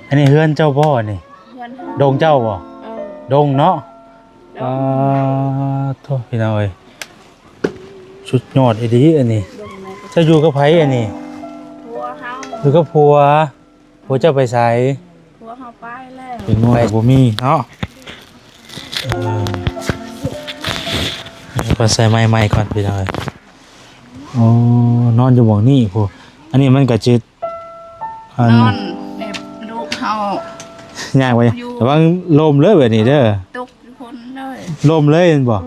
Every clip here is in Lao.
ອັນນີ້ເຮືອນເຈົ້າບໍ່ອັນນີ້? ເຮືອນເຮົາ ດົງເຈົ້າບໍ່? ເອີ ດົງເນາະ. ດອງ ອາ ໂທ້ ພີ່ນ້ອງເອີຍ ສຸດຍອດອີ່ຫຼີອັນນີ້. ເຈົ້າຢູ່ກັບໃຜອັນນີ້? ຜົວເຮົາ ຢູ່ກັບຜົວ. ຜົວເຈົ້າໄປໃສ? ຜົວເຮົາໄປແລ້ວ ເປັນງວດບໍ່ມີເນາະ. ເອີ ເພິ່ນໃສ່ໄມ້ໃໝ່ກ່ອນ ພີ່ນ້ອງເອີຍ. ອໍ ນອນຢູ່ໝ່ອງນີ້ພຸ້ນ. ອັນນີ້ມັນກະຊິ ອັນ ນອນແບບລູກເຮົາ ຍ່າງໄປ ຢູ່ ລະວັງລົ້ມເດີແບບນີ້ເດີ ຕົກຢູ່ພຸ້ນເລີຍ ລົ້ມເລີຍແມ່ນບໍ່?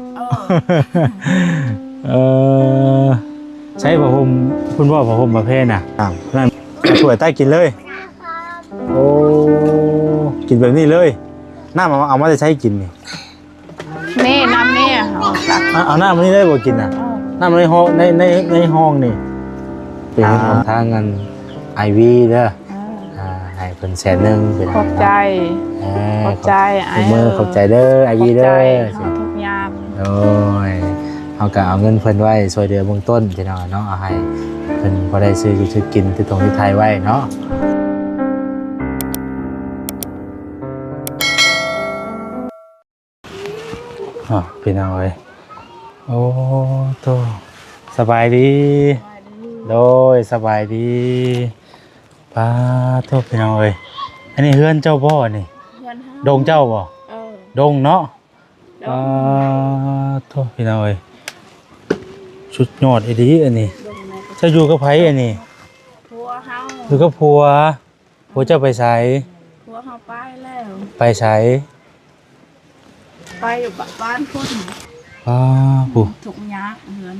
ເອີ ເອີ ໃຊ້ຜ້າຫົ່ມ ເພິ່ນເວົ້າຜ້າຫົ່ມຜ້າແພນນະ ນັ້ນ ຖ້ວຍໃຕ້ກິນເລີຍ. ໂອ້ ກິນແບບນີ້ເລີຍ. ນ້ຳເອົາ ເອົາມາແຕ່ໃສກິນນີ້? ນີ້ ນ້ຳນີ້ ເອົາ ເອົານ້ຳນີ້ໄດ້ບໍ່ກິນນະ? ເອີ ນ້ຳໃນຫ້ອງ ໃນ ໃນ ໃນຫ້ອງນີ້ ເປັນ ເອີ ຂອງທາງອັນ ໄອວີເດີ ເອີ ອ່າ ໃຫ້ເພິ່ນແສນໜຶ່ງ ເປັນ ຂອບໃຈ ເອີ ຂອບໃຈ ຂອບ ອ້າຍ ຂອບໃຈເດີ ໄອວີເດີ ຂອບໃຈ ທຸກຍາມ. ໂດຍ ເຮົາກະເອົາເງິນເພິ່ນໄວ້ຊ່ວຍເຫຼືອເບື້ອງຕົ້ນ ພີ່ນ້ອງເນາະ ເອົາໃຫ້ເພິ່ນພໍໄດ້ຊື້ຢູ່ຊື້ກິນ ຕິດຕົງຕິດໄທໄວ້ເນາະ. ອ້າວ ພີ່ນ້ອງເອີຍ ໂອ້ໂທ້ ສະບາຍດີ ສະບາຍດີ ໂດຍ ສະບາຍດີ. ປາໂທ້ ພີ່ນ້ອງເອີຍ ອັນນີ້ເຮືອນເຈົ້າບໍ່ອັນນີ້? ເຮືອນເຮົາ ດົງເຈົ້າບໍ່? ເອີ ດົງເນາະ. ດອງ ປາໂທ້ ພີ່ນ້ອງເອີຍ ສຸດຍອດອີ່ຫຼີອັນນີ້. ເຈົ້າຢູ່ກັບໃຜອັນນີ້? ຜົວເຮົາ ຢູ່ກັບຜົວ. ຜົວເຈົ້າໄປໃສ? ຜົວເຮົາໄປແລ້ວ ໄປໃສ? ໄປຢູ່ບ້ານພຸ້ນ. ອ້າ ຜູ້ ທຸກຍາກເຮືອນ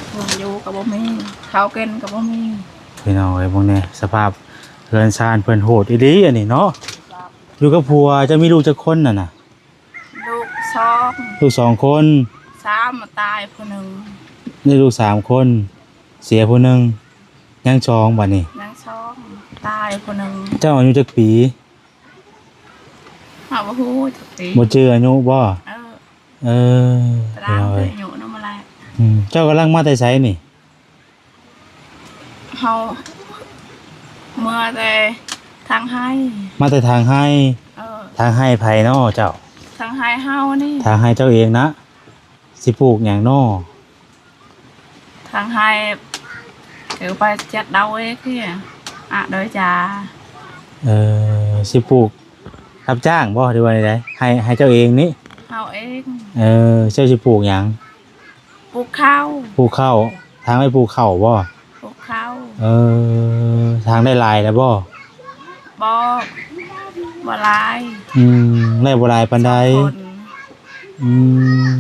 ເຮືອນຢູ່ກໍບໍ່ມີ ເຂົ້າກິນກໍບໍ່ມີ. ພີ່ນ້ອງເອີຍ ເບິ່ງແດ່ ສະພາບເຮືອນຊານເພິ່ນໂຫດອີ່ຫຼີອັນນີ້ເນາະ. ຢູ່ກັບຜົວ ເຈົ້າມີລູກຈັກຄົນນັ້ນນະ? ລູກສອງ ລູກສອງຄົນ ສາມ ຕາຍຜູ້ໜຶ່ງ ມີລູກສາມຄົນ ເສຍຜູ້ໜຶ່ງ ຍັງສອງບາດນີ້ ຍັງສອງ ຕາຍຜູ້ໜຶ່ງ. ເຈົ້າອາຍຸຈັກປີ? ເຮົາບໍ່ຮູ້ຈັກປີ ບໍ່ຈື່ອາຍຸບໍ່? ເອີ ເອີ ຕາມ ພີ່ນ້ອງເອີຍ ອາຍຸນຳມາແລ້ວ. ອືມ ເຈົ້າກຳລັງມາແຕ່ໃສນີ້? ເຮົາເມືອແຕ່ທາງໄຮ່ ມາແຕ່ທາງໄຮ່. ເອີ ທາງໄຮ່ໃຜເນາະເຈົ້າ? ທາງໄຮ່ເຮົານີ້ ທາງໄຮ່ເຈົ້າເອງນະ. ຊິປູກຫຍັງເນາະ? ທາງໄຮ່ ເອີ ໄປຈັດເດົາເອງເດ ອະ ໂດຍຈາ. ເອີ ຊິປູກຮັບຈ້າງບໍ່ ຫຼືວ່າໃດ? ໄຮ່ ໄຮ່ເຈົ້າເອງນີ້? ເຮົາເອງ. ເອີ ເຈົ້າຊິປູກຫຍັງ? ປູກເຂົ້າ ປູກເຂົ້າ. ທາງໄວ້ປູກເຂົ້າບໍ່? ປູກເຂົ້າ. ເອີ ທາງໄດ້ຫຼາຍແລ້ວບໍ່? ບໍ່ ບໍ່ຫຼາຍ. ອືມ ໄດ້ບໍ່ຫຼາຍປານໃດ. ສອງຄົນ. ອື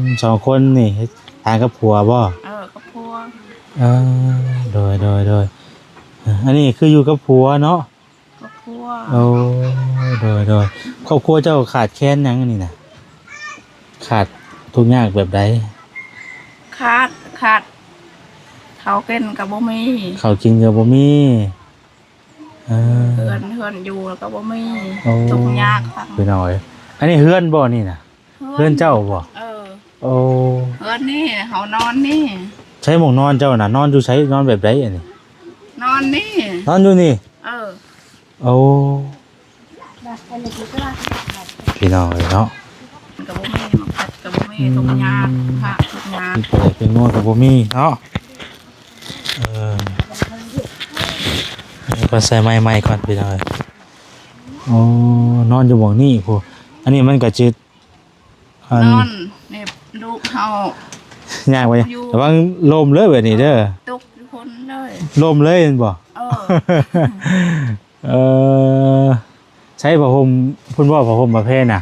ມ ສອງຄົນນີ້ເຮັດທາງກັບຜົວບໍ່? ເອີ ກັບຜົວ. ເອີ ໂດຍ ໂດຍ ໂດຍ. ເອີ ອັນນີ້ຄືຢູ່ກັບຜົວເນາະ? ຄອບຄົວ. ໂອ້ ໂດຍ ໂດຍ. ຄອບຄົວເຈົ້າຂາດແຄນຫຍັງອັນນີ້ນະ? ຂາດທຸກຍາກແບບໃດ? ຂາດ ຂາດ ເຂົ້າກິນກໍບໍ່ມີ ເຂົ້າກິນກໍບໍ່ມີ. ເອີ ເຮືອນ ເຮືອນຢູ່ກໍບໍ່ມີ. ໂອ້ ທຸກຍາກ. ພີ່ນ້ອງເອີຍ ອັນນີ້ເຮືອນບໍ່ນີ້ນະ? ເຮືອນ ເຮືອນເຈົ້າບໍ່? ເອີ ໂອ້ ເຮືອນນີ້ ເຮົານອນນີ້. ໃຊ້ໝ່ອງນອນເຈົ້ານະ ນອນຢູ່ໃສ? ນອນແບບໃດອັນນີ້? ນອນນີ້ ນອນຢູ່ນີ້. ເອີ ໂອ້ ພີ່ນ້ອງເອີຍເນາະ ກໍບໍ່ມີ ໝາກພັດກໍບໍ່ມີ. ອືມ ທຸກຍາກ ທຸກຍາກ ເປັນງົວກໍບໍ່ມີເນາະ. ເອີ ກໍໃສ່ໄມ້ໃໝ່ກ່ອນ ພີ່ນ້ອງເອີຍ. ອໍ ນອນຢູ່ໝ່ອງນີ້ພຸ້ນ. ອັນນີ້ມັນກໍຊິ ອັນ ນອນແບບລູກເຮົາ ຍ່າງໄປ ລະວັງລົ້ມເດີແບບນີ້ເດີ ຕົກຢູ່ພຸ້ນເລີຍ ລົ້ມເລີຍແມ່ນບໍ່? ເອີ ເອີ ໃຊ້ຜ້າຫົ່ມ ເພິ່ນເວົ້າຜ້າຫົ່ມມາແພນນະ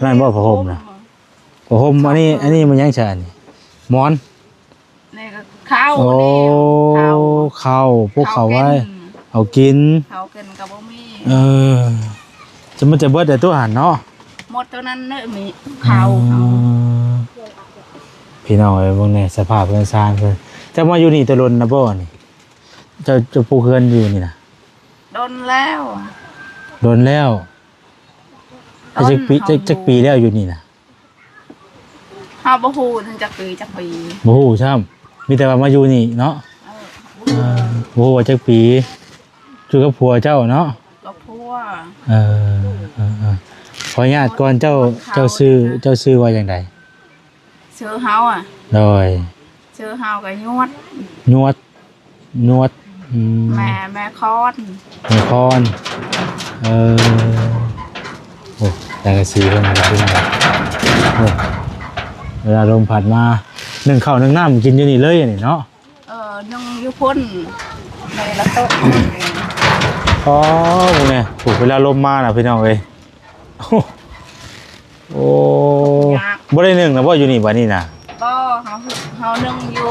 ນັ້ນບໍ່ຜ້າຫົ່ມນະ ຜ້າຫົ່ມ. ອັນນີ້ ອັນນີ້ມັນຫຍັງຊະ ອັນນີ້ ໝອນ? ນີ້ກໍເຂົ້າ. ໂອ້ ນີ້ເຂົ້າ ເຂົ້າ ພວກເຂົ້າໄວ້ ເຂົ້າກິນ ເຂົ້າກິນ ເຂົ້າກິນກໍບໍ່ມີ. ເອີ ຈະ ມັນຈະເບິດແລ້ວຕົວຫັ້ນເນາະ ໝົດຕົວນັ້ນເນາະ ມີເຂົ້າ. ເອີ ເຮົາ ພີ່ນ້ອງເອີຍ ເບິ່ງແດ່ສະພາບເຮືອນຊານເພິ່ນ. ເຈົ້າມາຢູ່ນີ້ແຕ່ດົນນະບໍ່ນີ້? ເຈົ້າ ເຈົ້າປູກເຮືອນຢູ່ນີ້ນະ? ດົນແລ້ວ ດົນແລ້ວ. ຈັກປີ ຈັກ ຈັກປີແລ້ວຢູ່ນີ້ນະ? ເຮົາບໍ່ຮູ້ຈັກປີ ຈັກປີ ບໍ່ຮູ້ຊ້ຳ ມີແຕ່ວ່າມາຢູ່ນີ້ເນາະ. ເອີ ບໍ່ຮູ້ ອ່າ ບໍ່ຮູ້ວ່າຈັກປີ ຢູ່ກັບຜົວເຈົ້າເນາະ ກັບຜົວ. ເອີ ເອີ ເອີ ຂໍອະນຸຍາດກ່ອນ ເຈົ້າ ເຈົ້າຊື່ ເຈົ້າຊື່ວ່າຈັ່ງໃດ? ຊື່ເຮົາອະ? ໂດຍ ຊື່ເຮົາກໍຍວດ ຍວດ ຍວດ ອືມ ແມ່ ແມ່ຄອນ ແມ່ຄອນ ເອີ ໂອ້ ແຕ່ງກະສີເພິ່ນ ເພິ່ນ ໂອ້ ເວລາລົມພັດມາ ໜຶ້ງເຂົ້າໜຶ້ງນ້ຳກິນຢູ່ນີ້ເລີຍນີ້ເນາະ. ເອີ ໜຶ້ງຢູ່ພຸ້ນ ໃນລະໂຕະ ອໍ ເບິ່ງແດ່ ໂອ້ ເວລາລົມມານະພີ່ນ້ອງເອີຍ ໂອ້ ຍາກ ບໍ່ໄດ້ໜຶ້ງນະບໍ່ ຢູ່ນີ້ບັດນີ້ນະ? ບໍ່ ເຮົາ ເຮົາໜຶ້ງຢູ່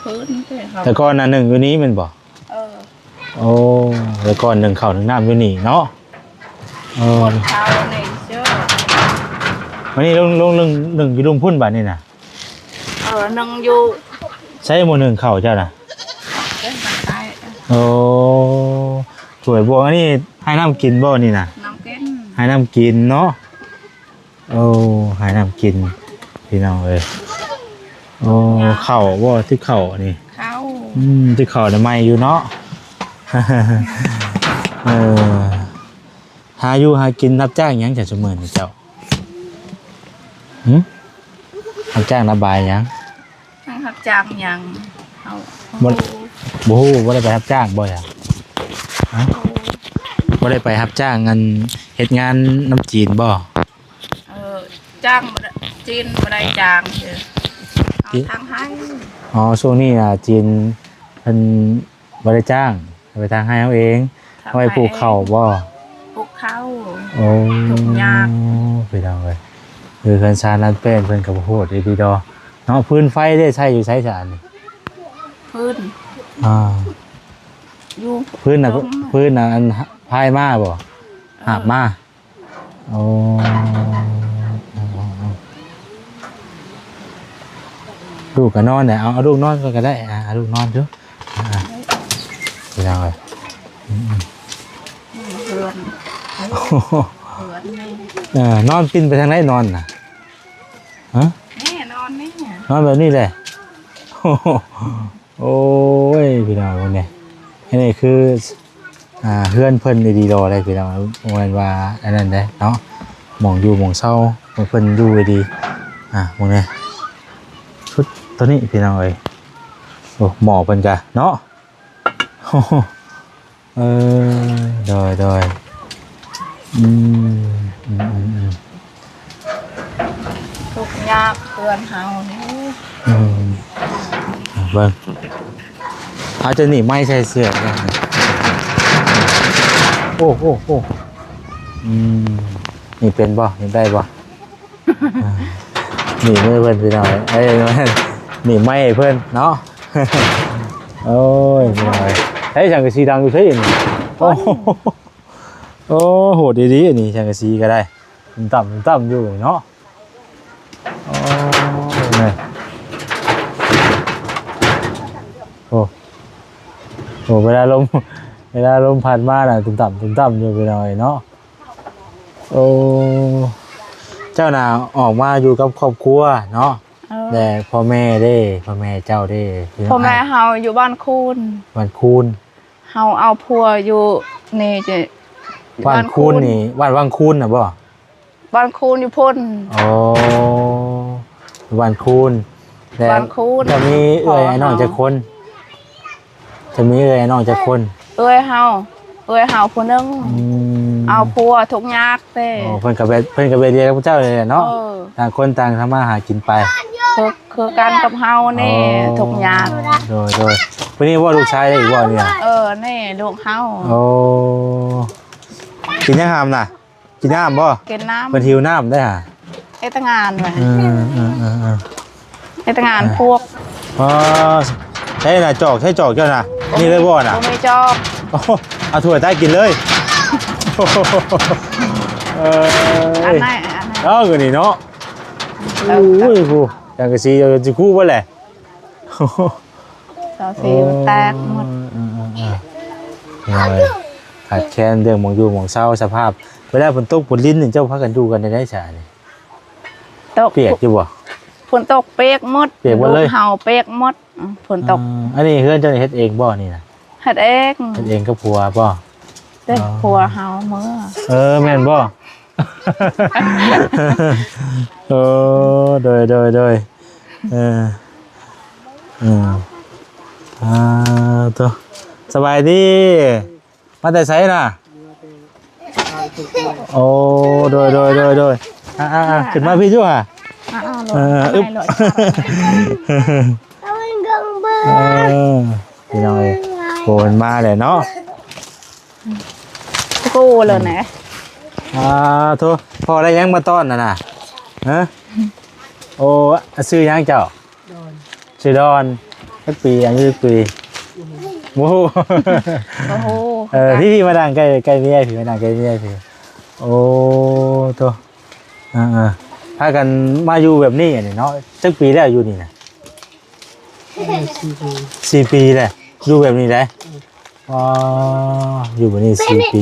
ພື້ນເດ້ ເຮົາ ແຕ່ກ່ອນນະໜຶ້ງຢູ່ນີ້ແມ່ນບໍ່? ເອີ ໂອ້ ແຕ່ກ່ອນໜຶ້ງເຂົ້າໜຶ້ງນ້ຳຢູ່ນີ້ເນາະ ເອີ ຄົນເຖົ້ານີ້ເຊີ ອັນນີ້ລົງ ລົງໜຶ້ງ ໜຶ້ງຢູ່ລຸ່ມພຸ້ນບັດນີ້ນະ? ເອີ ໜຶ້ງຢູ່ ໃຊ້ໝໍ້ໜຶ້ງເຂົ້າເຈົ້ານະ? ເອີ ໂອ້ ຖ້ວຍບວງ ອັນນີ້ໃຫ້ນ້ຳກິນບໍ່ນີ້ນະ? ນ້ຳກິນ ໃຫ້ນ້ຳກິນເນາະ ໂອ້ ໃຫ້ນ້ຳກິນພີ່ນ້ອງເອີຍ ໂອ້ ເຂົ້າບໍ່ ຕິເຂົ້ານີ້ ເຂົ້າ ອືມ ຕິເຂົ້າໄດ້ໃໝ່ຢູ່ເນາະ ເອີ ຫາຢູ່ຫາກິນຮັບຈ້າງຫຍັງຈ້ະຊຸມື້ນີ້ເຈົ້າ? ຫື ຮັບຈ້າງລະບາຍຫຍັງ? ຮັບຈ້າງຫຍັງ? ເຮົາ ບໍ່ ບໍ່ຮູ້ ບໍ່ໄດ້ໄປຮັບຈ້າງບໍ່ຫຍັງ? ຮະ ບໍ່ໄດ້ໄປຮັບຈ້າງ ອັນ ເຮັດງານນຳຈີນບໍ່? ເອີ ຈ້າງບໍ່ໄດ້ ຈີນບໍ່ໄດ້ຈ້າງເດີ ເອົາທາງໃຫ້ ອໍ ຊ່ວງນີ້ນະຈີນເພິ່ນ ບໍ່ໄດ້ຈ້າງ ເອົາໄປທາງໃຫ້ເຮົາເອງ ເອົາໄວ້ປູກເຂົ້າບໍ່? ປູກເຂົ້າ ໂອ້ ທຸກຍາກ ພີ່ນ້ອງເອີຍ ຄືເຮືອນຊານລານແປ້ນເພິ່ນກໍບໍ່ໂຫດອີ່ຫຼີດອກເນາະ ຟືນໄຟເດ້ ໃຊ້ຢູ່ໃສຊະອັນນີ້? ຟືນ ອ່າ ຢູ່ ຟືນນະ ຟືນນະ ອັນພາຍມາບໍ່? ເອີ ຫາບມາ ໂອ້ ລູກກໍນອນແຫຼະ ເອົາ ເອົາລູກນອນກ່ອນກໍໄດ້ ອ່າ ເອົາລູກນອນຢູ່ ອ່າ ພີ່ນ້ອງເອີຍ ອືມ ເຮືອນ ເຮືອນນີ້ ເອີ ນອນປິ່ນໄປທາງໃດນອນນະ? ຮະ ນີ້ນອນນີ້ ນອນແບບນີ້ແຫຼະ ໂອ້ຍ ພີ່ນ້ອງເອີຍ ອັນນີ້ຄື ອ່າ ເຮືອນເພິ່ນອີ່ຫຼີດອກເດ້ພີ່ນ້ອງ ບໍ່ແມ່ນວ່າອັນນັ້ນເດ້ເນາະ ໝ່ອງຢູ່ໝ່ອງເຊົາຂອງເພິ່ນຢູ່ດີ ອ່າ ເບິ່ງແດ່ ຊຸດໂຕນີ້ພີ່ນ້ອງເອີຍ ໂອ້ ໝໍ້ເພິ່ນກະເນາະ ເອີ ໂດຍ ໂດຍ ອືມ ອືມ ອືມ ອືມ ທຸກຍາກເພື່ອນເຮົານີ້ ອືມ ເບິ່ງ ເອົາ ເຈົ້ານີ້ໄມ້ໃສ່ເສື້ອ ໂອ້ ໂອ້ ໂອ້ ອືມ ນີ້ເປັນບໍ່? ນີ້ໄດ້ບໍ່? ນີ້ມືເພິ່ນພີ່ນ້ອງເອີຍ ນີ້ໄມ້ໃຫ້ເພິ່ນເນາະ ໂອ້ຍ ພີ່ນ້ອງເອີຍ ໃຊ້ສັງກະສີດັງຢູ່ໃສນີ້ ໂອ້ ໂອ້ ໂຫດອີ່ຫຼີອັນນີ້ ສັງກະສີກໍໄດ້ ຕ່ຳໆຢູ່ເນາະ ໂອ້ຍ ໂອ້ ໂອ້ ເວລາລົມ ເວລາລົມພັດມານະ ຕຸ່ມຕ່ຳ ຕຸ່ມຕ່ຳຢູ່ ພີ່ນ້ອງເອີຍເນາະ ໂອ້ ເຈົ້ານະອອກມາຢູ່ກັບຄອບຄົວເນາະ ເອີ ແລະພໍ່ແມ່ເດ້ ພໍ່ແມ່ເຈົ້າເດ້ ພໍ່ແມ່ເຮົາຢູ່ບ້ານຄູນ ບ້ານຄູນ ເຮົາເອົາຜົວຢູ່ນີ້ ບ້ານຄູນນີ້ ບ້ານວັງຄູນນະບໍ່? ບ້ານຄູນຢູ່ພຸ້ນ ອໍ ຢູ່ບ້ານຄູນ ແລະ ບ້ານຄູນ ຈະມີເອື້ອຍອ້າຍນ້ອງຈັກຄົນ? ຈະມີເອື້ອຍອ້າຍນ້ອງຈັກຄົນ? ເອື້ອຍເຮົາ ເອື້ອຍເຮົາຜູ້ໜຶ່ງ ອືມ ເອົາຜົວທຸກຍາກເດ້ ອໍ ເພິ່ນກໍແບບ ເພິ່ນກໍແບບດຽວກັບເຈົ້ານີ້ແຫຼະເນາະ ເອີ ຕ່າງຄົນຕ່າງທຳມາຫາກິນໄປ ຄື ຄືກັນກັບເຮົານີ້ ອໍ ທຸກຍາກ ໂດຍ ໂດຍ ຜູ້ນີ້ບໍ່ ລູກຊາຍໄດ້ອີກບໍ່ນີ້? ເອີ ນີ້ລູກເຮົາ ໂອ້ ກິນຫຍັງຫາມນະ? ກິນນ້ຳບໍ່? ກິນນ້ຳ ເພິ່ນຫິວນ້ຳໄດ້ຫາ ເຮັດແຕ່ງານໄວ້ ເອີ ເອີ ເອີ ເຮັດແຕ່ງານພວກ ອໍ ໃຊ້ນະ ຈອກ ໃຊ້ຈອກເຈົ້ານະ ນີ້ເລີຍບໍ່ນະ? ບໍ່ມີຈອກ ໂອ້ ເອົາຖ້ວຍໃຕ້ກິນເລີຍ ເອີ ອັນໃດ ອັນໃດ ເອີ ນີ້ເນາະ ໂອ້ຍ ຜູ້ ສັງກະສີເຈົ້າຊິຄູ່ບໍ່ແຫຼະ? ເສົາສີມັນແຕກໝົດ ໂອ້ຍ ເອີ ເອີ ເອີ ເອີ ຂາດແຄນເລື່ອງໝ່ອງຢູ່ໝ່ອງເຊົາ ສະພາບ ເວລາຝົນຕົກຝົນລິນນີ້ ເຈົ້າພາກັນຢູ່ກັນໄດ້ໃດຊະນີ້? ຕກ ປຽກຢູ່ບໍ່? ຝົນຕົກປຽກໝົດ ປຽກໝົດເລີຍ ລູກເຮົາປຽກໝົດ ອືມ ຝົນຕົກ ອ່າ ອັນນີ້ເຮືອນເຈົ້ານີ້ເຮັດເອງບໍ່ນີ້ນະ? ເຮັດເອງ ເຮັດເອງກັບຜົວບໍ່? ແຕ່ ອໍ ຜົວເຮົາເມືອ. ເອີ ແມ່ນບໍ່? ໂອ້ ໂດຍ ໂດຍ ໂດຍ ເອີ ເອີ ອ່າ ໂຕ ສະບາຍດີ. ມາແຕ່ໃສນະ? ໂອ້ ໂດຍ ໂດຍ ໂດຍ ໂດຍ ອ່າໆໆ ຂຶ້ນມາພີ້ຢູ່ຫາ. ອ່າໆ ເອີ ອຶບ ເອົາເງິນເບິ່ງເບິ່ງ ເອີ ພີ່ນ້ອງເອີຍ ໂອ້ ເພິ່ນມາແລ້ວເນາະ. ໂອ້ ແລ້ວນະ ອ່າ ໂທ ພໍ່ໄດ້ຫຍັງມາຕ້ອນນະນະ? ຮະ? ໂອ້ ຊື່ຫຍັງເຈົ້າ? ດອນ ຊື່ດອນ. ຈັກປີ? ອາຍຸຈັກປີ? ບໍ່ຮູ້ ບໍ່ຮູ້ ບໍ່ຮູ້. ເອີ ພີ່ໆ ມານັ່ງໃກ້ ໃກ້ເມຍ ພີ່ມານັ່ງໃກ້ເມຍ ພີ່. ໂອ້ ໂຕ ອ່າໆ ພາກັນມາຢູ່ແບບນີ້ ອັນນີ້ເນາະ. ຈັກປີແລ້ວຢູ່ນີ້ນະ? ສີ່ປີ ສີ່ປີແລ້ວ ຢູ່ແບບນີ້ໄດ໋. ອືມ ອໍ ຢູ່ແບບນີ້ສີ່ປີ.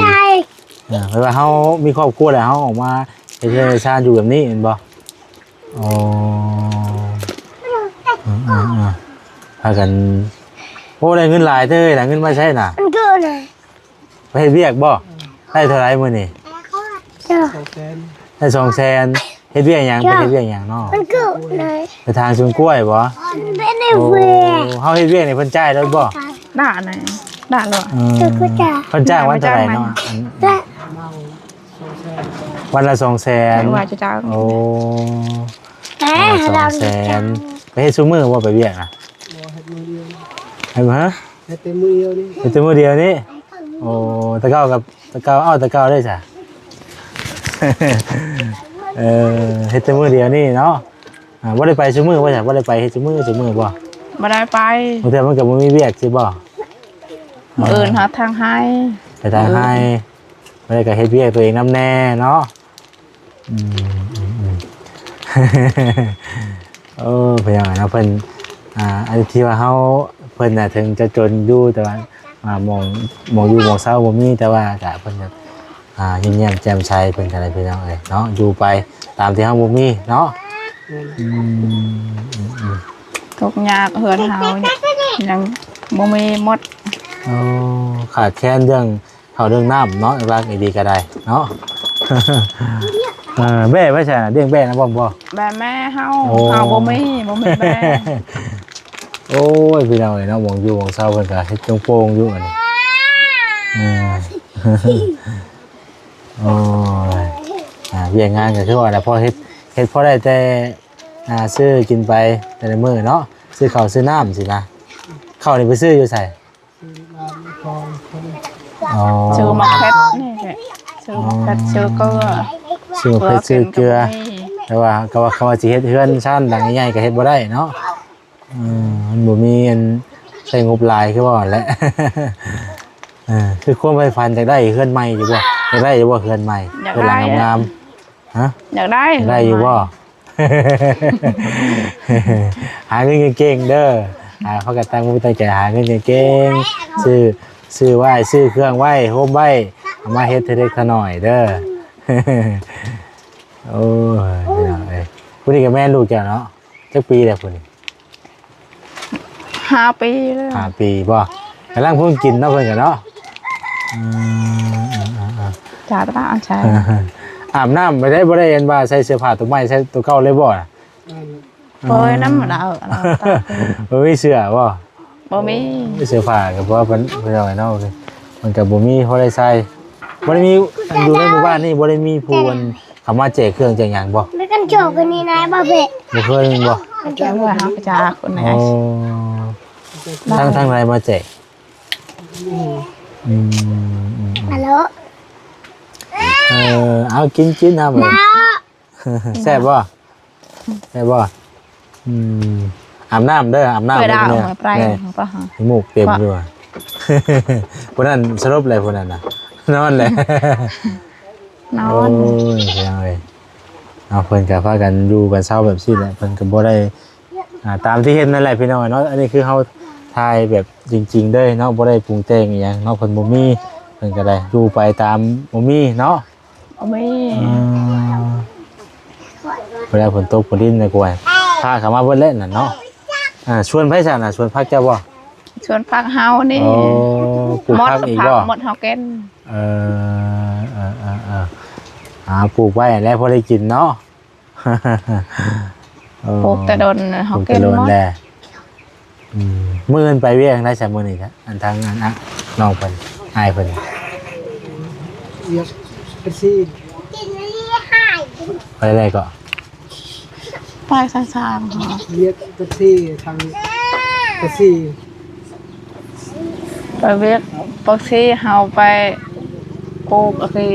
ອ່າ ແປວ່າເຮົາມີຄອບຄົວແລ້ວ ເຮົາອອກມາເຮັດເຮືອນເຮັດຊານຢູ່ແບບນີ້ແມ່ນບໍ່? ອໍ ເອີໆ ພາກັນ. ໂອ້ ໄດ້ເງິນຫຼາຍເດີ ໄດ້ເງິນມາໃຊ້ນະ? ມັນເກີດນະ ໄປເຮັດວຽກບໍ່? ໄດ້ເທົ່າໃດມື້ນີ້? ສອງແສນ ໄດ້ສອງແສນ. ເຮັດວຽກຫຍັງ? ໄປເຮັດວຽກຫຍັງເນາະ? ມັນເກີດນະ ໄປຖາງສວນກ້ວຍບໍ່? ມັນເປັນໄດ້ວຽກ. ໂອ້ ເຮົາເຮັດວຽກນີ້ເພິ່ນຈ່າຍໂລດບໍ່? ດານະ ດານໂລດ. ເອີ ເພິ່ນຈ້າງວັນເທົ່າໃດເນາະ? ວັນລະສອງແສນ. ໂອ້ ວັນລະສອງແສນ. ໄປເຮັດຊຸມື້ບໍ່ໄປວຽກນະ? ບໍ່ ເຮັດມື້ດຽວ. ເຮັດ ຮະ? ເຮັດແຕ່ມື້ດຽວນີ້ ເຮັດແຕ່ມື້ດຽວນີ້. ໂອ້ ແຕ່ເກົ່າກັບ ແຕ່ເກົ່າ ເອົາ ແຕ່ເກົ່າໄດ້ຊະ. ເອີ ເຮັດແຕ່ມື້ດຽວນີ້ເນາະ. ອ່າ ບໍ່ໄດ້ໄປຊຸມື້ບໍ່ຊະ? ບໍ່ໄດ້ໄປເຮັດຊຸມື້ ຊຸມື້ບໍ່? ບໍ່ໄດ້ໄປ. ບາງເທື່ອມັນກໍບໍ່ມີວຽກຊິບໍ່? ມື້ອື່ນຫາທາງໄຮ່ ໄປທາງໄຮ່. ມື້ອື່ນ ບໍ່ໄດ້ກໍເຮັດວຽກຕົວເອງນຳແດ່ເນາະ. ອືມ ອືມ ອືມ ໂອ້ ເພິ່ນວ່າເນາະ ເພິ່ນ ອ່າ ອັນທີ່ວ່າເຮົາ ເພິ່ນນະເຖິງຈະຈົນຢູ່ ແຕ່ວ່າ ອ່າ ໝ່ອງ ໝ່ອງຢູ່ໝ່ອງເຊົາບໍ່ມີ ແຕ່ວ່າກະເພິ່ນກະ ອ່າ ຍິ້ມແຍ້ມແຈ່ມໃສ ເພິ່ນກະໄດ້ ພີ່ນ້ອງເອີຍເນາະ. ຢູ່ໄປຕາມທີ່ເຮົາບໍ່ມີເນາະ. ແມ່ນ ອືມ ອືມ ອືມ ທຸກຍາກ ເຮືອນເຮົາຍັງບໍ່ມີໝົດ. ໂອ້ ຂາດແຄນເລື່ອງ ເຂົ້າເລື່ອງນ້ຳເນາະ ຫຼັກໆ ດີກໍໄດ້ເນາະ. ເອີ ແບ້ໄປໃສນະ? ລ້ຽງແບ້ນຳບ່ອມບໍ່? ແບ້ແມ່ເຮົາ. ໂອ້ ເຮົາບໍ່ມີ ບໍ່ມີແບ້. ໂອ້ຍ ພີ່ນ້ອງເອີຍເນາະ ໝ່ອງຢູ່ໝ່ອງເຊົາເພິ່ນກໍເຮັດໂປ່ງໆ ຢູ່ອັນນີ້. ເອີ ໂອ້ຍ ອ່າ ວຽກງານກໍຄືວ່າແຫຼະ ພໍເຮັດ ເຮັດພໍໄດ້ແຕ່ ອ່າ ຊື້ກິນໄປແຕ່ລະມື້ເນາະ ຊື້ເຂົ້າຊື້ນ້ຳຊີ້ນະ. ເຂົ້ານີ້ໄປຊື້ຢູ່ໃສ? ຊື້ຮ້ານຂອງເພິ່ນ. ອໍ ຊື້ໝາກເຜັດນີ້ແຫຼະ ຊື້ໝາກເຜັດ ອໍ ຊື້ເກືອ ຊື້ໝາກເຜັດ ຊື້ເກືອ. ແຕ່ວ່າກໍວ່າເຂົາວ່າຊິເຮັດເຮືອນຊານຫຼັງໃຫຍ່ໆ ກໍເຮັດບໍ່ໄດ້ເນາະ. ເອີ ມັນບໍ່ມີອັນໃຊ້ງົບຫຼາຍຄືວ່າຫັ້ນແຫຼະ. ເອີ ຄືຄວາມໃຝ່ຝັນຢາກໄດ້ເຮືອນໃໝ່ຢູ່ບໍ່? ຢາກໄດ້ຢູ່ບໍ່ເຮືອນໃໝ່? ຢາກໄດ້ ເຮືອນຫຼັງງາມໆ. ຮະ? ຢາກໄດ້ ຢາກໄດ້ຢູ່ບໍ່? ຫາເງິນເກັ່ງໆ ເດີ ອ່າ ພາກັນຕັ້ງອົກຕັ້ງໃຈຫາເງິນເກັ່ງໆ ຊື້ ຊື້ໄວ້ ຊື້ເຄື່ອງໄວ້ ໂຮມໄວ້ ເອົາມາເຮັດເທື່ອເລັກເທື່ອໜ້ອຍເດີ. ໂອ້ຍ ພີ່ນ້ອງເອີຍ ຜູ້ນີ້ກໍແມ່ນລູກເຈົ້າເນາະ? ຈັກປີແລ້ວຜູ້ນີ້? ຫ້າປີແລ້ວ. ຫ້າປີບໍ່? ກຳລັງເພິ່ງກິນເນາະ ເພິ່ນກໍເນາະ. ອືມ ອືມ ອືມ ອືມ ຈ້າ ຕາ ອາ ໃສ່ ອາບນ້ຳໄປໄດ້ ບໍ່ໄດ້ອັນວ່າໃສ່ເສື້ອຜ້າຕົວໃໝ່ ໃສ່ຕົວເກົ່າເລີຍບໍ່? ອືມ ໂອ້ຍ ນ້ຳມັນເອົາ ບໍ່ມີເສື້ອບໍ່? ບໍ່ມີ ເສື້ອຜ້າກໍບໍ່ວ່າເພິ່ນ ເພິ່ນເອົາໃຫ້ເນາະ ມັນກໍບໍ່ມີພໍໄດ້ໃສ່. ບໍ່ໄດ້ມີ ຢູ່ໃນໝູ່ບ້ານນີ້ບໍ່ໄດ້ມີຜູ້ອັນ ເຂົາມາແຈກເຄື່ອງແຈກຫຍັງບໍ່? ມີກັນໂຈກກັນນີ້ນາຍບໍ່ເບະ ບໍ່ເຄີຍແມ່ນບໍ່? ເຈົ້າວ່າເຮົາຈະຄົນໃດ ໂອ້ ທາງ ທາງໃດມາແຈກ? ອືມ ອືມ ອືມ ອືມ ຮັລໂຫຼ ເອີ ເອົາ ກິນ ກິນ ເອົາ ແຊບບໍ່? ແຊບບໍ່? ອືມ ອາບນ້ຳເດີ ອາບນ້ຳ ເອີ ເດີ ເດີ ແມ່ ນ້ຳມູກເຕັມຢູ່. ຜູ້ນັ້ນສະຫຼົບແລ້ວ ຜູ້ນັ້ນນະ ນອນແລ້ວ ນອນ. ໂອ້ຍ ພີ່ນ້ອງເອີຍ ເອົາ ເພິ່ນກໍພາກັນຢູ່ກັນເຊົາແບບຊີ້ແຫຼະ ເພິ່ນກໍບໍ່ໄດ້ ອ່າ ຕາມທີ່ເຫັນນັ້ນແຫຼະ ພີ່ນ້ອງເນາະ. ອັນນີ້ຄືເຮົາຖ່າຍແບບຈິງໆ ເລີຍເນາະ ບໍ່ໄດ້ປຸງແຕ່ງອີ່ຫຍັງເນາະ. ເພິ່ນບໍ່ມີ ເພິ່ນກໍໄດ້ຢູ່ໄປຕາມບໍ່ມີເນາະ. ບໍ່ມີ ອືມ ເວລາຝົນຕົກຝົນລິນນະກວຍ ພາເຂົ້າມາເບິດແລ້ວນັ້ນເນາະ. ອ່າ ສວນໃຜຊັ້ນນະ? ສວນຜັກເຈົ້າບໍ່? ສວນຜັກເຮົານີ້. ໂອ້ ປູກຜັກອີກບໍ່? ໝົດເຮົາກິນ. ເອີ ເອີ ເອີ ເອີ ຫາປູກໄວ້ແລ້ວພໍໄດ້ກິນເນາະ. ເອີ ປູກແຕ່ດົນເຮົາ ປູກແຕ່ດົນແລ້ວ. ອືມ ມື້ອື່ນໄປວຽກໄດ້ຊະມື້ນີ້ ອັນທາງ ອັນ ນ້ອງເພິ່ນ ອ້າຍເພິ່ນ ວຽກເປັນສີ່ ໄປໄດ້ເກາະ? ໄປທາງ ທາງ ວຽກເປັນສີ່ ທາງເປັນສີ່ ໄປວຽກປັກຊີ ເຮົາໄປປູກອັນນີ້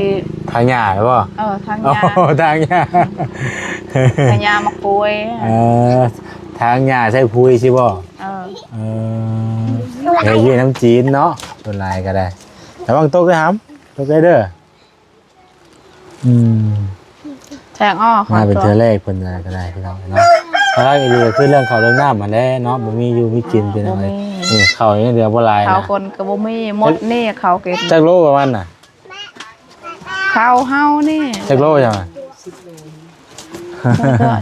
ຖາງຫຍ້າບໍ? ເອີ ຖາງຫຍ້າ ໂອ້ ຖາງຫຍ້າ ຖາງຫຍ້າໝາກກ້ວຍ. ເອີ ຖາງຫຍ້າໃສ່ປຸ໋ຍຊິບໍ? ເອີ ເອີ ເຮັດວຽກນຳຈີນເນາະ ສ່ວນຫຼາຍກໍໄດ້. ລະວັງຕົກເດີຫຳ ຕົກໄດ້ເດີ. ອືມ ແທງອອກ ມາເປັນເທື່ອແລກເພິ່ນກໍໄດ້ພີ່ນ້ອງເນາະ. ຫຼັກໆອີ່ຫຼີກໍຄືເລື່ອງເຂົ້າເລື່ອງນ້ຳຫັ້ນແຫຼະເນາະ ບໍ່ມີຢູ່ມີກິນພີ່ນ້ອງເອີຍ. ເອີ ເຂົ້າຍັງເຫຼືອບໍ່ຫຼາຍ ເຂົ້າຄົນກໍບໍ່ມີ ໝົດນີ້ເຂົ້າກິນ. ຈັກໂລປະມານນະ? ເຂົ້າເຮົານີ້ ຈັກໂລຫຍັງ?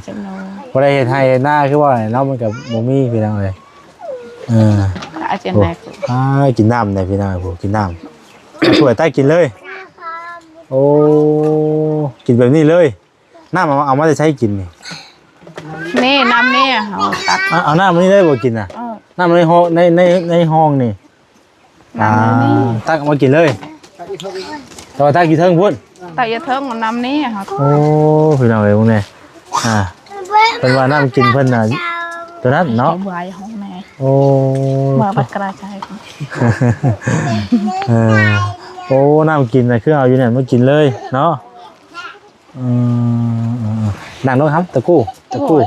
ຈັກໂລ ບໍ່ໄດ້ເຮັດໄຮ່ເຮັດນາຄືວ່າເນາະ ມັນກໍບໍ່ມີພີ່ນ້ອງເອີຍ. ເອີ ອາ ກິນນ້ຳແດ່ພີ່ນ້ອງ ຜູ້ກິນນ້ຳ ຖ້ວຍໃຕ້ກິນເລີຍ. ໂອ້ ກິນແບບນີ້ເລີຍ. ນ້ຳເອົາ ເອົາມາແຕ່ໃສກິນນີ້? ນີ້ ນ້ຳນີ້ເຮົາຕັກ ເອົາ ເອົານ້ຳນີ້ເລີຍບໍ່ກິນນະ? ເອີ ນ້ຳໃນຫ້ອງ ໃນ ໃນ ໃນຫ້ອງນີ້. ອ່າ ຕັກເອົາມາກິນເລີຍ ແຕ່ວ່າຕັກຢູ່ເທິງພຸ້ນ ຕັກຢູ່ເທິງ ນ້ຳນີ້. ໂອ້ ພີ່ນ້ອງເອີຍ ເບິ່ງແດ່ ອ່າ ເພິ່ນວ່ານ້ຳກິນເພິ່ນນະ ຕົວນັ້ນເນາະ. ໂອ້ ເອີ ໂອ້ ນ້ຳກິນນະ ຄືເອົາຢູ່ນັ້ນມາກິນເລີຍເນາະ. ອືມ ນັ່ງລົງຫຳ ຕະກູ້ ຕະກູ້.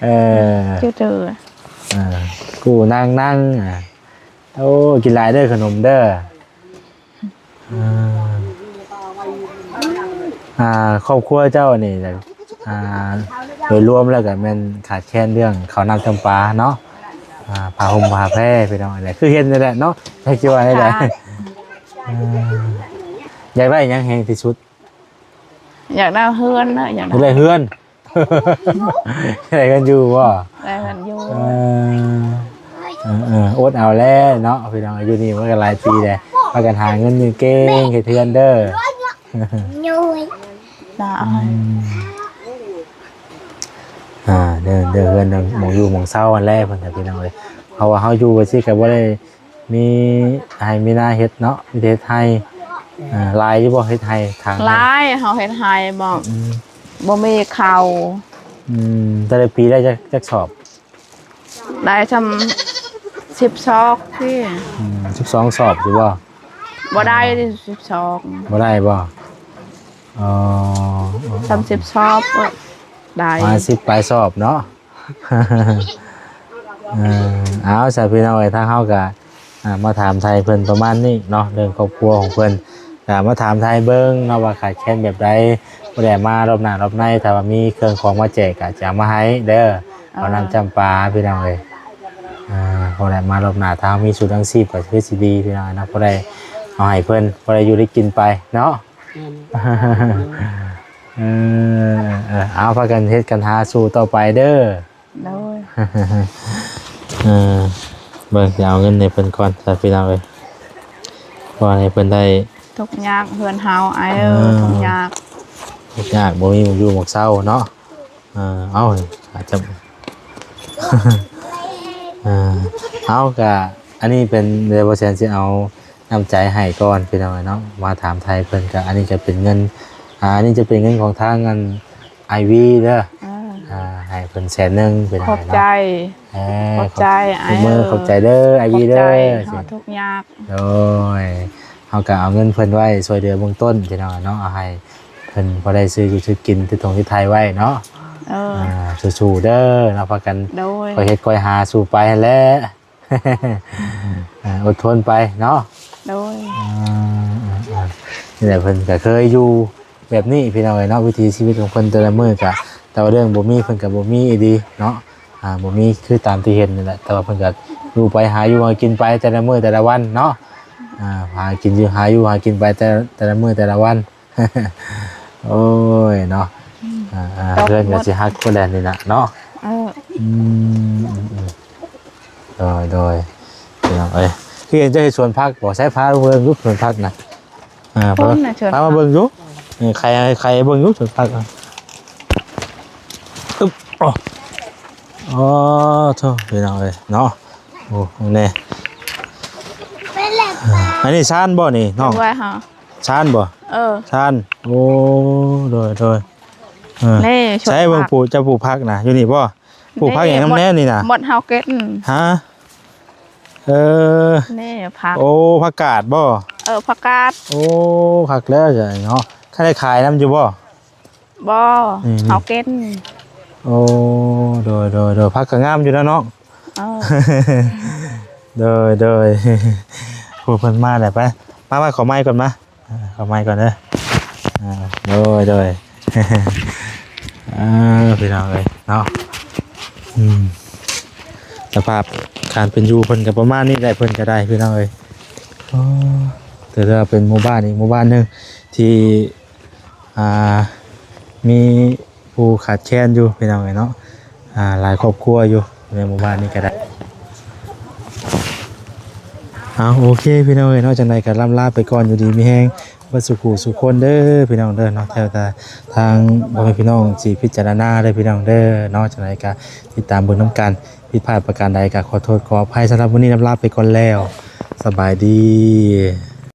ເອີ ເອີ ຕະກູ້ ນັ່ງ ນັ່ງ. ໂອ້ ກິນຫຼາຍເດີຂະໜົມເດີ. ອ່າ ຄອບຄົວເຈົ້ານີ້ ອ່າ ໂດຍລວມແລ້ວກໍແມ່ນຂາດແຄນເລື່ອງເຂົ້ານ້ຳຈຳປາເນາະ. ອ່າ ຜ້າຫົ່ມຜ້າແພພີ່ນ້ອງ ຄືເຫັນນີ້ແຫຼະເນາະ ຈັກຊິວ່າແນວໃດ. ຢາກໄດ້ຫຍັງແຮງທີ່ສຸດ? ຢາກໄດ້ເຮືອນນະ ຢາກໄດ້ເຮືອນ. ໄດ້ເຮືອນຢູ່ບໍ່? ໄດ້ເຮືອນຢູ່. ເອີ ເອີ ເອີ ອົດເອົາແຫຼະເນາະພີ່ນ້ອງ ຢູ່ນີ້ມາກໍຫຼາຍປີແລ້ວ ພາກັນຫາເງິນເກັ່ງໆ ເຮັດເຮືອນເດີ. ອືມ ອ່າ ເດີ ເດີເຮືອນ ໝ່ອງຢູ່ໝ່ອງເຊົາຫັ້ນແຫຼະ ເພິ່ນກໍພີ່ນ້ອງເອີຍ ເພາະວ່າເຮົາຢູ່ໄປຊີ້ກໍບໍ່ໄດ້ ມີໄຮ່ມີນາເຮັດເນາະ ມີແຕ່ເຮັດໄຮ່. ເອີ ຫຼາຍຢູ່ບໍ່ ເຮັດໄຮ່ທາງ? ຫຼາຍ ເຮົາເຮັດໄຮ່ບໍ່ ອືມ ບໍ່ມີເຂົ້າ. ອືມ ແຕ່ລະປີໄດ້ຈັກ ຈັກສອບ? ໄດ້ຊ່ຳສິບສອບພີ້. ອືມ ສິບສອງສອບຢູ່ບໍ່? ບໍ່ໄດ້ສິບສອບ. ບໍ່ໄດ້ບໍ່? ອໍ ຊ່ຳສິບສອບໄດ້ ປະມານສິບປາຍສອບເນາະ. ເອີ ເອົາ ຊະພີ່ນ້ອງເອີຍ ທາງເຮົາກະ ອ່າ ມາຖາມໄຖ່ເພິ່ນປະມານນີ້ເນາະ ເລື່ອງຄອບຄົວຂອງເພິ່ນ ກະມາຖາມໄຖ່ເບິ່ງເນາະ ວ່າຂາດແຄນແບບໃດ. ຜູ້ໃດມາລອບໜ້າລອບໃນ ຖ້າວ່າມີເຄື່ອງຂອງມາແຈກ ກະຈະເອົາມາໃຫ້ເດີ ເອົານ້ຳຈຳປາພີ່ນ້ອງເອີຍ. ອ່າ ຜູ້ໃດມາລອບໜ້າ ຖ້າເຮົາມີຊຸດຍັງຊີບ ກະຄືຊິດີພີ່ນ້ອງເນາະ ຜູ້ໃດເອົາໃຫ້ເພິ່ນ ຜູ້ໃດຢູ່ໄດ້ກິນໄປເນາະ. ແມ່ນ ເອີ ເອີ ເອົາ ພາກັນເຮັດກັນຫາສູ້ຕໍ່ໄປເດີ. ໂດຍ ເອີ ເບິ່ງ ຊິເອົາເງິນໃຫ້ເພິ່ນກ່ອນຊະພີ່ນ້ອງເອີຍ ເພາະວ່າໃຫ້ເພິ່ນໄດ້ ທຸກຍາກເຮືອນເຮົາອ້າຍເອີຍ. ເອີ ທຸກຍາກ ທຸກຍາກ ບໍ່ມີໝ່ອງຢູ່ໝ່ອງເຊົາເນາະ. ເອີ ເອົາ ອາດຈະ ເອີ ເອົາ ກະ ອັນນີ້ເປັນ ດຽວບໍ່ແຊນຊິເອົາ ນ້ຳໃຈໃຫ້ກ່ອນພີ່ນ້ອງເອີຍເນາະ ມາຖາມໄຖ່ເພິ່ນ. ກະອັນນີ້ຈະເປັນເງິນ ອ່າ ອັນນີ້ຈະເປັນເງິນຂອງທາງອັນອ້າຍວີເດີ. ເອີ ອ່າ ໃຫ້ເພິ່ນແສນໜຶ່ງພີ່ນ້ອງເອີຍເນາະ. ຂອບໃຈ ເອີ ຂອບໃຈອ້າຍເອີຍ ຂອບໃຈເດີອ້າຍວີເດີ. ເຮົາທຸກຍາກ ໂດຍ ເຮົາກະເອົາເງິນເພິ່ນໄວ້ຊ່ວຍເຫຼືອເບື້ອງຕົ້ນພີ່ນ້ອງເນາະ ເອົາໃຫ້ເພິ່ນພໍໄດ້ຊື້ຢູ່ຊື້ກິນ ຕິດຖົງຕິດໄທໄວ້ເນາະ. ເອີ ອ່າ ສູ້ໆເດີເນາະ ພາກັນ ໂດຍ ຄ່ອຍເຮັດຄ່ອຍຫາສູ້ໄປຫັ້ນແຫຼະ. ອ່າ ອົດທົນໄປເນາະ. ໂດຍ ອ່າ ນີ້ແຫຼະ ເພິ່ນກໍເຄີຍຢູ່ແບບນີ້ພີ່ນ້ອງເອີຍເນາະ ວິຖີຊີວິດຂອງເພິ່ນແຕ່ລະມື້ກະ ແຕ່ວ່າເລື່ອງບໍ່ມີ ເພິ່ນກໍບໍ່ມີອີ່ຫຼີເນາະ. ອ່າ ບໍ່ມີຄືຕາມທີ່ເຫັນນີ້ແຫຼະ ແຕ່ວ່າເພິ່ນກໍຢູ່ໄປ ຫາຢູ່ຫາກິນໄປແຕ່ລະມື້ແຕ່ລະວັນເນາະ. ອ່າ ຫາກິນຢູ່ ຫາຢູ່ຫາກິນໄປແຕ່ ແຕ່ລະມື້ແຕ່ລະວັນ. ໂອ້ຍເນາະ ອືມ ອ່າໆ ເຮືອນກໍຊິຫັກພຸ້ນແຫຼະນີ້ນະເນາະ. ເອີ ອືມ ໂດຍ ໂດຍ ພີ່ນ້ອງເອີຍ ປ່ຽນຈາກເຮັດສວນຜັກບໍ່? ໃຊ້ພາເບິ່ງຢູ່ສວນຜັກນະ. ອ່າ ພຸ້ນນະ ສວນຜັກ ພາມາເບິ່ງຢູ່. ເອີ ໄຂ ໄຂເບິ່ງຢູ່ສວນຜັກ. ອຶບ ໂອ້ ອໍ ໂທ້ ພີ່ນ້ອງເອີຍເນາະ. ໂອ້ ແນ່ ອັນນີ້ຊານບໍ່ນີ້ນ້ອງ? ຊານບໍ່? ເອີ ຊານ. ໂອ້ ໂດຍ ໂດຍ. ເອີ ໃຊ້ເບິ່ງ ສວນຜັກ ປູກ ເຈົ້າປູກຜັກນະ ຢູ່ນີ້ບໍ່? ປູກຜັກຫຍັງນຳແນ່ນີ້ນະ? ໝົດເຮົາເກັບ. ຮະ? ເອີ ນີ້ຜັກ. ໂອ້ ຜັກກາດບໍ່? ເອີ ຜັກກາດ. ໂອ້ ຄັກແລ້ວເນາະ. ຄັນໄດ້ຂາຍນຳຢູ່ບໍ່? ບໍ່ ອືມ ເຮົາເກັບ. ໂອ້ ໂດຍ ໂດຍ ໂດຍ. ຜັກກໍງາມຢູ່ນະນ້ອງ. ເອີ ໂດຍ ໂດຍ. ໂອ້ ເພິ່ນມາແລ້ວ ໄປ ມາ ມາ ຂໍໄມ້ກ່ອນມາ. ອ່າ ເຂົ້າມາກ່ອນເດີ. ອ່າ ໂດຍ ໂດຍ. ອ່າ ພີ່ນ້ອງເອີຍເນາະ. ອືມ ສະພາບການເປັນຢູ່ເພິ່ນກໍປະມານນີ້ແຫຼະ ເພິ່ນກໍໄດ້ ພີ່ນ້ອງເອີຍ. ໂອ້ ຖືວ່າເປັນໝູ່ບ້ານອີກໝູ່ບ້ານໜຶ່ງທີ່ ອ່າ ມີ ຜູ້ຂາດແຄນຢູ່ພີ່ນ້ອງເອີຍເນາະ. ອ່າ ຫຼາຍຄອບຄົວຢູ່ໃນໝູ່ບ້ານນີ້ກໍໄດ້. ເອົາ ໂອເຄ ພີ່ນ້ອງເອີຍເນາະ, ຈັ່ງໃດກໍລ່ຳລາໄປກ່ອນ ຢູ່ດີມີແຮງເບິດສູ່ຜູ້ສູ່ຄົນເດີພີ່ນ້ອງເດີເນາະ. ແຕ່ວ່າທາງພໍ່ແມ່ພີ່ນ້ອງຊິພິຈາລະນາເດີພີ່ນ້ອງເດີເນາະ. ຈັ່ງໃດກໍຕິດຕາມເບິ່ງນຳກັນ, ຜິດພາດປະການໃດກໍຂໍໂທດຂໍອະໄພ. ສຳລັບມື້ນີ້ລ່ຳລາໄປກ່ອນແລ້ວ, ສະບາຍດີ.